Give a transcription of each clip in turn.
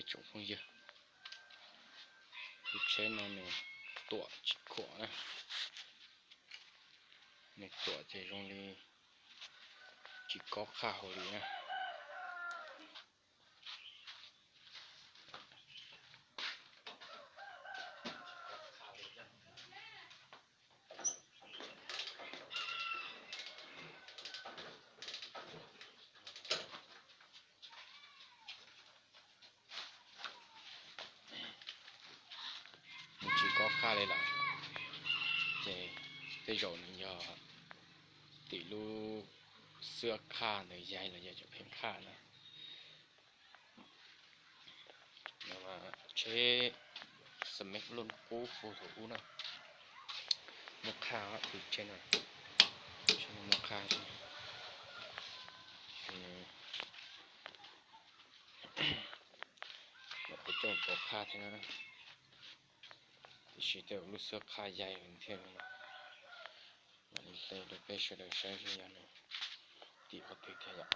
Tsoom phooj ywg, lub tsheb no nws tuam tsis khuam na, nws tuam ces zoo li tsis kob qhaj hauv li na. Nws tsis kob qhaj li lawm, ces tej zaum nws yog tim lub xwb qhaj ntawd yaig los yog cov pheej qhaj na. Tsheb Smax Lone Wolf hu thaum ub na, muaj qhaj, tsheb no muaj qhaj, kuv coj pov qhaj thiab na, tiam sis tej lub xwb qhaj yaig thiab no. Mam li hle rau peb sawv daws saib seb yog nws tim qhov twg thiab yom.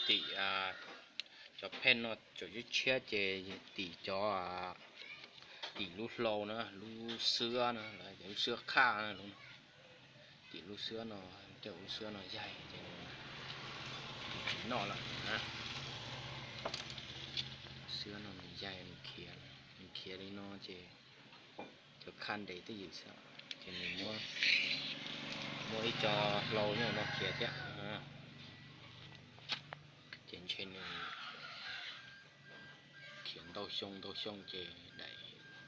Tim cov pheej no cov tshiab tshiab ces tim cov, tim lub hlau na, lub xwb na, lub xwb qhaj na, tim lub xwb no, tej lub xwb no yaig ces nws tsis noj lawm. Xwb no nws yaig, nws khiav, nws khiav li no ces cov qhaj nres twb ywm xwb, ces nws muab, muab ib co hlau nyob no khiav thiab, ces ntshe nws khiav ntau xyoo ntau xyoo ces daim,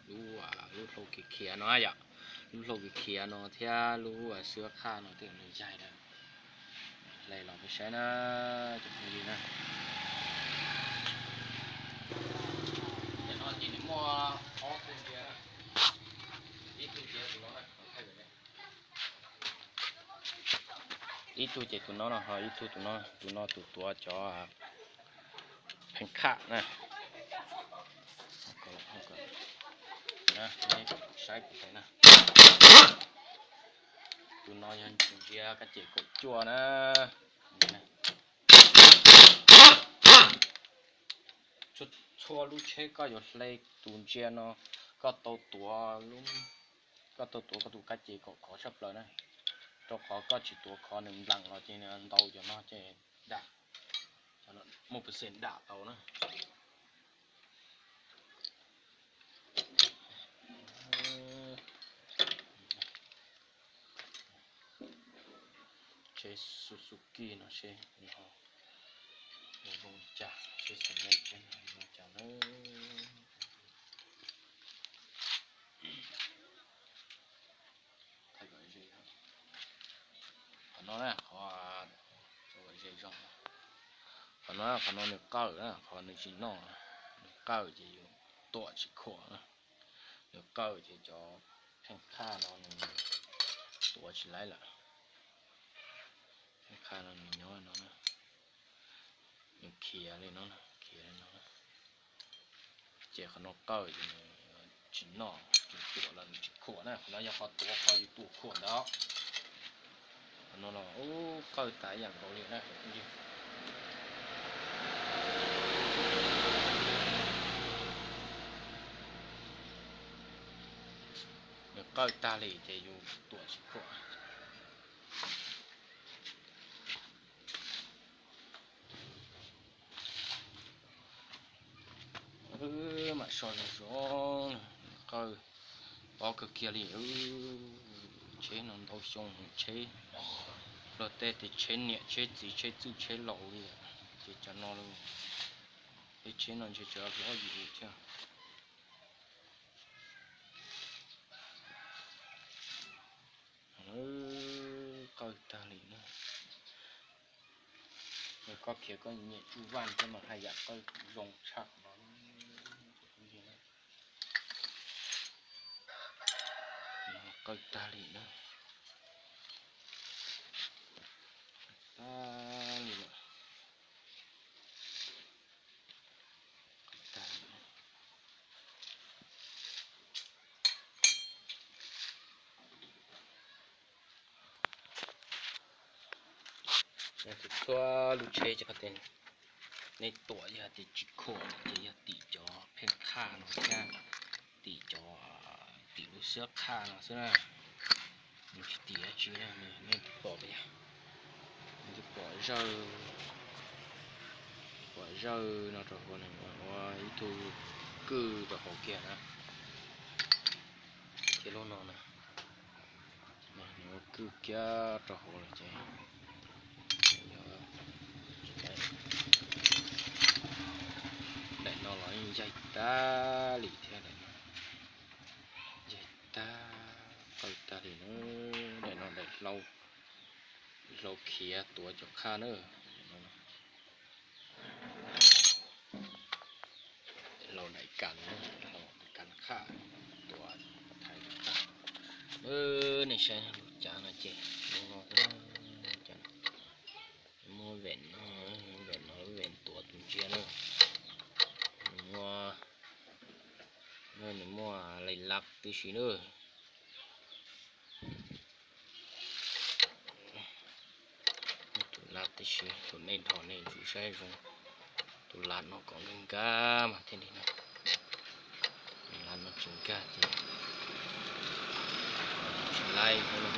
lub, lub hlau khiav khiav no yom, lub hlau khiav khiav no thiab lub xwb qhaj no tej nws yaig lawm. Hle los peb saib na, cov phooj ywg na. Tam no ces nws muaj ob tug ntsia, ib tug ces tus no na, ib tug ces tus no no ho ib tug tus no, tus no tus tuav cov pheej qhaj na. Saib kuv hais na, tus no yog tus ntsia kab ces kaum cuaj na. Txhua lub tsheb koj yuav hle tus ntsia no, koj tau tuav, koj tau tuav koj tus kab ces kom khov tshaj plaws na, rau qhov koj tsis tuav khov nws nplees los ces nws ntau cov no ces dam, muaj percent dam tau na. Tsheb Suzuki no seb nws ho zoo li cas, tsheb Smax no zoo li cas na. Qhov no na, qhov, qhov no, qhov no nws qawj na, qhov nws tsis noj, nws qawj ces yus tuam tsis khuam na. Nws qawj ces cov pheej qhaj no nws tuav tsis laib lawm. Pheej qhaj no nws nyob no na, nws khiav li no, khiav li no. Ces qhov no qawj ces nws tsis noj, nws tuam los nws tsis khuam na, qhov no yog qhov tuav qhov yus tuam khuam ntawd. Qhov no los ub qawj tas ib yam nkaus li na. Nws qawj tag li ces yus tuam tsis khuam. Mam so zoo zoo, qawj pob kawg kiag li. Tsheb no ntau xyoo, tsheb luag tej tsheb niam tsheb txiv tsheb txwj tsheb laus li, ces cov no, tej tsheb no ntshe tseem ob yim thiab. Koj khiav koj nyiam tsuj vaj thiab mas haj yam qawj zoo tshaj qhov no. Qawj tag li na. Tag li lawm. Tag li. Txhua lub tsheb ces qhov tias nej tuam yog tias tsis khuam ces yog tim cov pheej qhaj no thiab tim cov, tim lub xwab qhaj no xwb na. Nws tsis tim dab tsi na, nej twb pom tias, nej twb pom zawj, pom zawj no rau hauv, nws ua ib tug kwj rau hauv kiag na. Thiab lub no na, nws ua kwj kiag rau hauv lawm ces daim no los yeej yaig tag li thiab, daim no yaig tag, qawj tag li na. Daim no daim hlau, hlau khiav tuav cov qhaj na. Hlau daim kas, hlau daim kas qhaj, tuav thaiv cov qhaj. Nej saib lub cav no ces zoo no xwb, muab vem no, vem no lub vem tuav tus ntsia na. Nws muaj, nws muaj laj laj tib si na. Tus laj tib si, tus nej dhos nej tsum saib zoo. Tus laj no kom nkag nkag mas thiaj li no. Laj no tsis nkag ces tsis laib thiab na.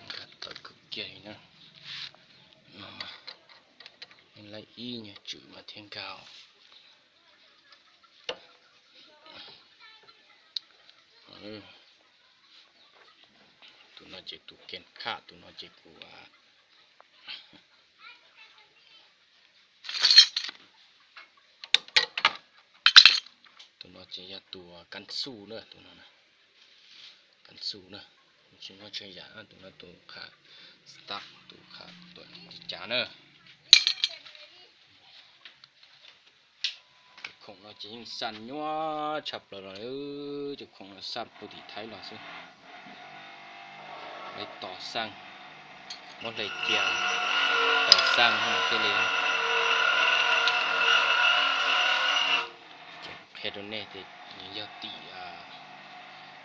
Nkag tawv kawg kiag li na. No mas, laib ib nyuag tswm mas thiaj nkag. Tus no ces tus kev khaj, tus no ces kuv, tus no ces yog tus kab xuj na, tus no kab xuj na, tsis muaj tsawg yam, tus no tus qhab start, tus qhab tuam tiv cav na. Tus khoom no ces yeej xaj nyuaj tshaj plaws los, tus khoom no xaj puag tim Thaib los xwb. Lawv tos xaj, muab hle cia tos xaj no thiaj li. Ces qhia rau nej tias yog tim,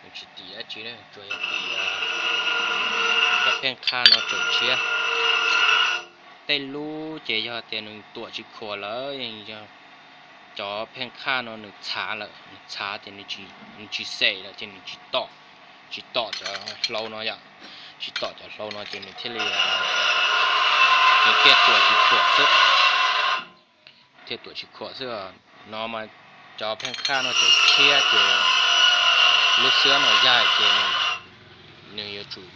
nws tsis tim dab tsi na, tsuas yog tim cov pheej qhaj no tseem tshiab. Tej lub ces yog tias nws tuam tsis khuam lawm, yog cov pheej qhaj no nws txhav lawm, nws txhav ces nws tsis xem lawm ces nws tsis tom, tsis tom cov hlau no yom, tsis tom cov hlau no ces nws thiaj li, nws thiaj tuam tsis khuam xwb, thiaj tuam tsis khuam xwb. No mas cov pheej qhaj no tseem tshiab ces lub xwab no yaig ces nws yuav tsum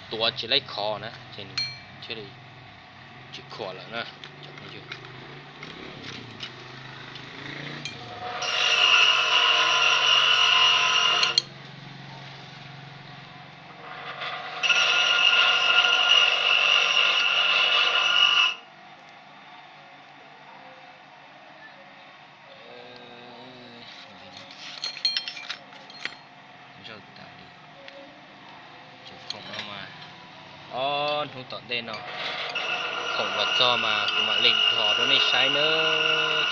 tuav tsis laib khov na ces nws thiaj li tsis khuam lawm na. Zaum tas li. Cov khoom no mas ob hnub tom ntej no khoom los txog mas kuv mam li dhos rau nej saib nawb.